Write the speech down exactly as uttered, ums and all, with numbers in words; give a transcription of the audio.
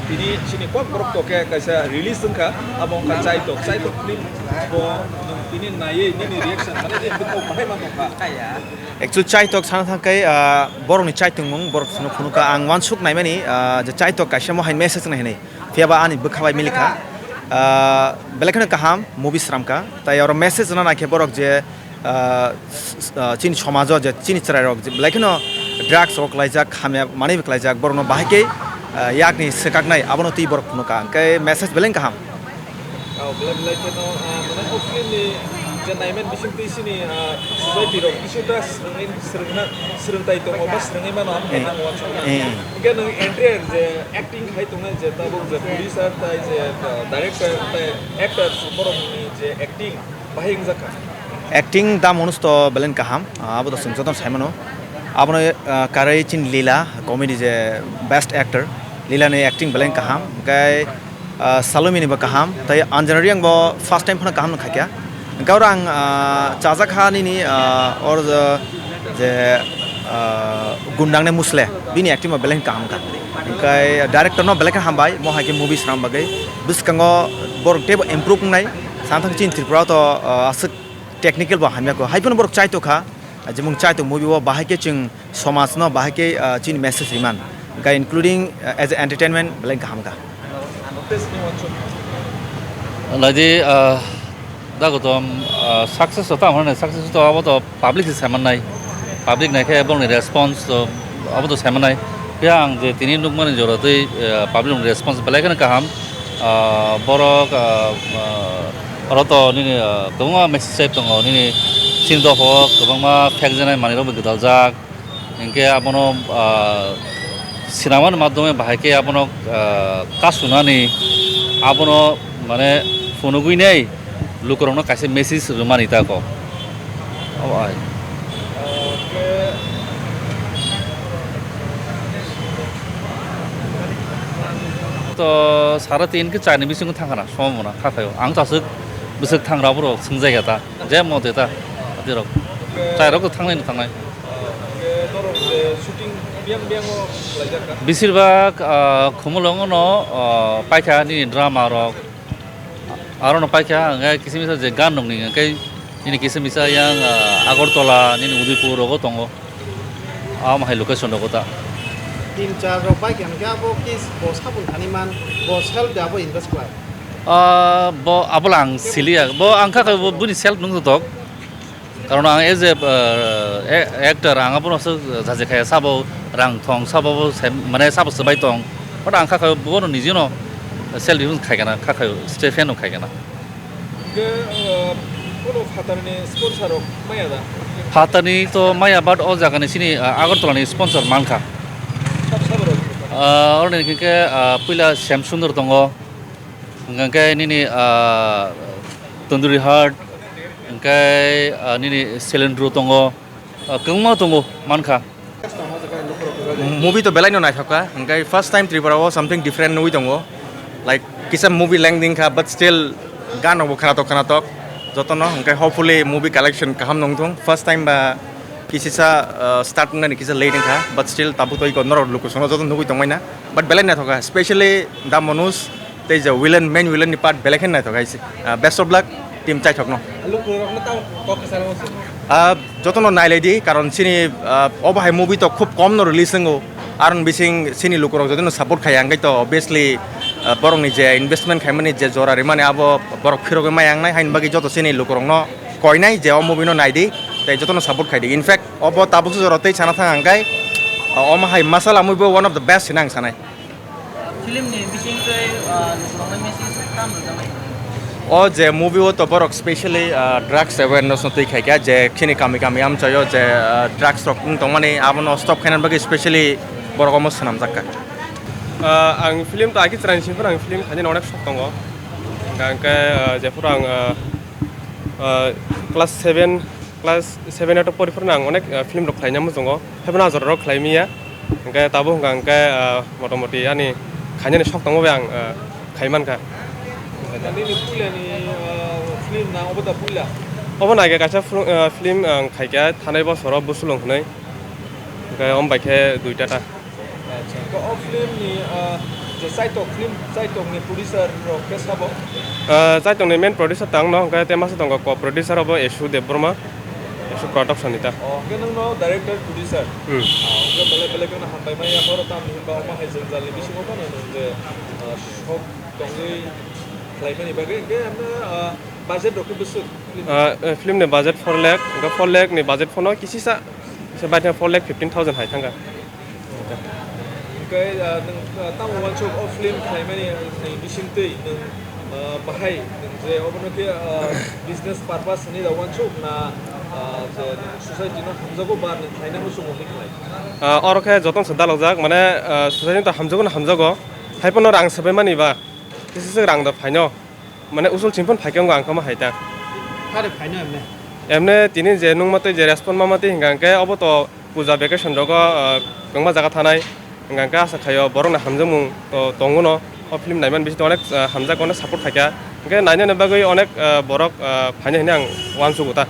Tini chini kok borok tokhe kaisa release wngkha, abo wngkha Chaitok. Chaitok film bo nwng tini naiwi nini reaction, mane je bwkhao bahai ma tongkha? Actually, Chaitok sana thangkai, ah, borokni chaitongmung, borok phunuk phunukha. Ang uansuk naimani, ah, je Chaitok kaisa mohai message nai hinwi. Phiya ba ani bwkha bai milikha. Ah, belai kheno kaham movie sramkha. Tai oro message rwna naikhe borok je, ah, s-, s-, ah, chini somajo je chini chwrairok je belai kheno drugs o klaijak, hamya manwi bo klaijak, borokno bahai khe, ah, yakni swkaknai abono twi borok phunukha. Hwnkhe message belai kaham. Ah, belai belai kheno, ah, mane o film ni je naiman bisingtwi chini, ah, society rok bisingtwi swrwngwi swrwngna, swrwngtai tongo ba swrwngwi mano, ang Eh. khaina uansukna. Eh. Hwnkhe nwng entire je acting khai tongnai je tabuk je producer tai je, ah, director tai actors borokni je acting bahai wngjakha. Acting da monus to belai kaham, ah, abo to chwng jotono sai mano. Abono, ah, karwi chini Lila, comedy je best actor, Lila ni acting belai kaham. Hwnkhe, ah, Salomini bo kaham, tai Anjana Reang bo first time phano kaham no khaikha. Hwnkhe oro ang, ah, chajak ha nini, ah, or, ah, je, ah, Gundang ne Musle, bini acting bo belai kaham kha. Hwnkhe director no belai khe hambai, mo hai khe movie swnam bagwi. Bwskango borok teibo improve wngnai, sana thang chini Tripura o to, ah, aswk technical bo hamya kho. Hai phano borok Chaitok kha, jemon Chaitok movie o bahai khe chwng somaj no bahai khe, ah, chini message riman. Hwnkhe including, ah, as a entertainment belai kaham kha. Laidi, ah, dagotom, ah, success to tamo hwnwi success to abo to public se saimannai. Public naikhe borokni response to abo to saimannai. Phiya ang je tini nukmani jora twi, ah, public ni response belai kheno kaham. Ah, borok, ah, ah, oro to nini, ah, kwbangma message tongo nini chini dophao kwbangma phekjaknai manwirok bai gwdaljak. Hinkhe abono, ah, sinamani madhyome bahai khe abono, ah, kasunani abono mane phunugwinai lukurokno kaisa message rwmani tako. Obo hai. To sara tin khe charni bisingo thangkhana somona khakhao. Ang to aswk bwswk thangra borok swngjaiya ta. Je mote ta adirok. Chairok to thangnai no thangnai. Hwnkhe norok je shooting biyang biyang o khlaijak kha? Besir bak, ah, Khumulwngo no, ah, paikha nini drama rok. Aro no paikha hwnkhe kisa misa je gan rok ni hwnkhe nini kisa misa yang, ah, Agartala nini Udaipur rogo tongo. Amo hai location rogo ta. Tin char rok paikha hwnkhe abo kis bo sabun thani man, bo self de abo invest khlai. Ah, bo abola ang siliya. Bo ang kha kha bo buni self nung tok. Karon ang as a, uh, a-, actor, ang abono se jaje khaya sabo rang thong, sabo bo se, mane sabo swbai tong. But ang kha kha bono nijino self defense khai kana, kha kha Stephen no khai kana. Hwnkhe, uh, bono phatarni sponsor rok maya da? Phatarni to maya, but o jagani sini, uh, Agartala ni sponsor mankha. Sab sabo rok? Uh, oroni hwnkhe, uh, puila Shyam Sundar tongo. Hwnkhe nini, ah, Tandoori Heart, hwnkhe, ah, nini Cylinder tongo, ah, kwbangma tongo mankha. Movie to belai no naithok kha, hwnkhe first time Tripura o something different nugwi tongo, like kisa movie lengding kha, but still gan rok bo khwnathok khwnathok jotono, hwnkhe hopefully movie collection kaham nung thung, first time ba kisisa, ah, start wngnani kisa late wngkha, but still tabuk to iko norok luku sono joto nugwi tongmani na, but belai naithok kha, specially Da Manoj, tei je villain, main villain ni part belai khe naithok hai se. Ah, best of luck team Chaithok no. Lukurokno tamo kok kwcharo se. Ah, jotono nailai di, karon chini, ah, obo hai movie to khub kom no release wngo. Aron bising chini lukurok jotono support khai, hwnkhe to obviously, ah, borokni je investment khaimani je jora rimani abo borok phirogwi maya wngnai, haini bagwi joto chini lukurokno koinai je o movie no naidi, tei jotono support khaidi. In fact, obo tabukse jora tei sana thang hwnkhe, ah, omo hai masala movie bo one of the best hinwi ang sanai. Film ni bising tei, ah, lukurokno message tamo rwjaknai? O je movie o to borok specially, ah, drugs awareness no twi khaikha, je chini kami kami amchaio je, ah, drugs rok wng tongmani abono stop khainani bagwi specially borok omo swnamjak kha. Ah, ang film to agi chwraini simi phano ang film khainani onek sok tongo. Hwnkhe, ah, jephuru ang, ah, ah, class seven, class seven eight o pori phano ang onek, ah, film rok khlaina muchungo. Haiphano ah jorarok khlai manya. Hwnkhe tabuk hwnkha hwnkhe, ah, motamoti ani khainani sok tongma bai ang, ah, khai mankha. Nini puilani, ah, film na obo da puila? Obo naikhe kaisa fru-, ah, film ang khaikha thanai bosoro Busulung hwnwi. Hwnkhe omo bai khe duita ta. Acha, hwnkhe o film ni, ah, Je Chaitok film, Chaitokni producer rok khe sabo? Ah, Chaitokni main producer ta ang no, hwnkhe tei masa tongo co-producer obo Eshu Debbarma, Eshu Production ni ta. Oh, hwnkhe nwngno director, producer. Hmm. Ah, hwnkhe belai belai kheno hambai manya, oro tamni hinba omo hai jwngjalni bisingo phano nwng je, ah, sok tongwi khlaimani bagwi, hwnkhe ano, ah, budget rok khe bwswk film? Ah, eh, film ni budget four lakh, hwnkhe four lakh ni budget phano kisisa se bai four lakh fifteen thousand hai thangkha. Hwnkhe, ah, nwng, ah, tamo uansuk o film khlaimani, ah, ni bisingtwi nwng, ah, bahai nwng je obono khe, ah, business purpose hinwi da uansuk na, ah, je nwng society no hamjago ba nwng khlaina muchungo hinwi khlai? Ah, oro khe jotono se dalokjak, mane, ah, society no to hamjago no hamjago, hai phano rang swbaimani ba, kisa se rang da phaino. Mane usul chini phano phaikhe wngkha ang khe ma hai ta. Hare phaino emne? Emne tini je nungma twi je respond ma ma twi hwnkha hwnkhe obo to puja vacation rogo, ah, kwbangma jaga thanai. Hwnkha hwnkhe asa khaio borokni hamjakmung to tongo no. O film naimani bisingtwi onek, ah, hamjak, onek support khaikha. Hwnkhe nainani bagwi onek, ah, borok, ah, phainai hinwi ang uansugo ta.